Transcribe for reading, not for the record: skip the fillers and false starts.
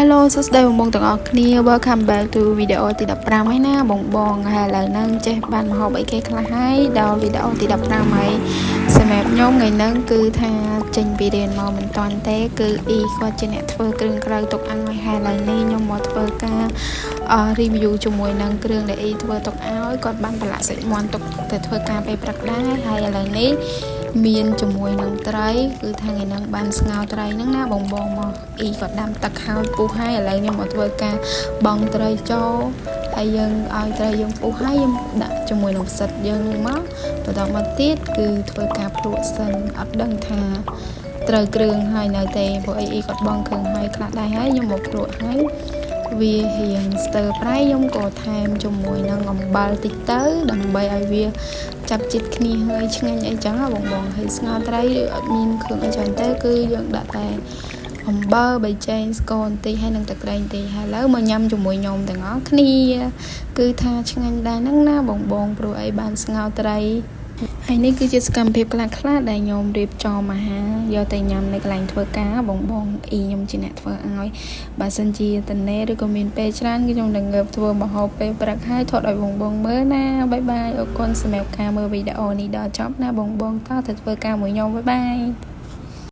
Hello សួស្តីបងបងទាំងអស់គ្នា Welcome back to វីដេអូទី15ហើយណាបងបងហើយឥឡូវហ្នឹងចេះបានម្ហូបអីគេខ្លះហើយដល់វីដេអូទី15ហើយសម្រាប់ខ្ញុំថ្ងៃហ្នឹងគឺថាចេញពីរៀនមកមិនតាន់ទេ គឺអ៊ីគាត់ជាអ្នកធ្វើគ្រឿងក្រៅទុកឲ្យហើយឥឡូវនេះខ្ញុំមកធ្វើការ review ជាមួយនឹងគ្រឿងដែលអ៊ីធ្វើទុកឲ្យគាត់បានប្រឡាក់សាច់មាន់ទុកទៅធ្វើការពេលព្រឹកដែរហើយឥឡូវនេះមានជាមួយនឹងត្រីគឺថាថ្ងៃហ្នឹងបានស្ងោរត្រីហ្នឹងណាបងបងមកអ៊ីគាត់ដាំទឹកហើយពុះហើយឥឡូវខ្ញុំមកធ្វើការបង់ត្រីចូលហើយយើងឲ្យត្រីយើងពុះហើយយើងដាក់ជាមួយនឹងផ្សិតយើងនឹងមកបន្តមកទៀតគឺធ្វើការភ្លក់សិនអត់ដឹងថាត្រូវគ្រឿងហើយនៅទេព្រោះអីអ៊ីគាត់បង់គ្រឿងហើយខ្លះដែរហើយខ្ញុំមកភ្លក់ហើយវារៀងស្ទើរប្រៃខ្ញុំក៏ថែមជាមួយនឹងអំបិលតិចទៅដើម្បីឲ្យវាចាប់ជាតិគ្នាហើយឆ្ងាញ់អីចឹងបងបងហើយស្ងោរត្រីអត់មានគ្រឿងអីច្រើនទេគឺយើងដាក់តែអំបិលប៊ីចេងស្ករបន្តិចហើយនិងទឹកត្រីបន្តិចហើយឥឡូវមកញ៉ាំជាមួយខ្ញុំទាំងអស់គ្នាគឺថាឆ្ងាញ់ដែរហ្នឹងណាបងបងព្រោះអីបានស្ងោរត្រីហើយនេះគឺជាសកម្មភាពខ្លះខ្លះដែលខ្ញុំរៀបចំអាហារយកទៅញ៉ាំនៅកន្លែងធ្វើការបងបងអ៊ីខ្ញុំជាអ្នកធ្វើឲ្យបើសិនជាតនេឬក៏មានពេលច្រើនគឺខ្ញុំនឹងងើបធ្វើម្ហូបពេលព្រឹកហើយថតឲ្យបងបងមើលណាបាយបាយអរគុណសម្រាប់ការមើលវីដេអូនេះដល់ចប់ណាបងបងតទៅធ្វើការមួយខ្ញុំបាយបាយ។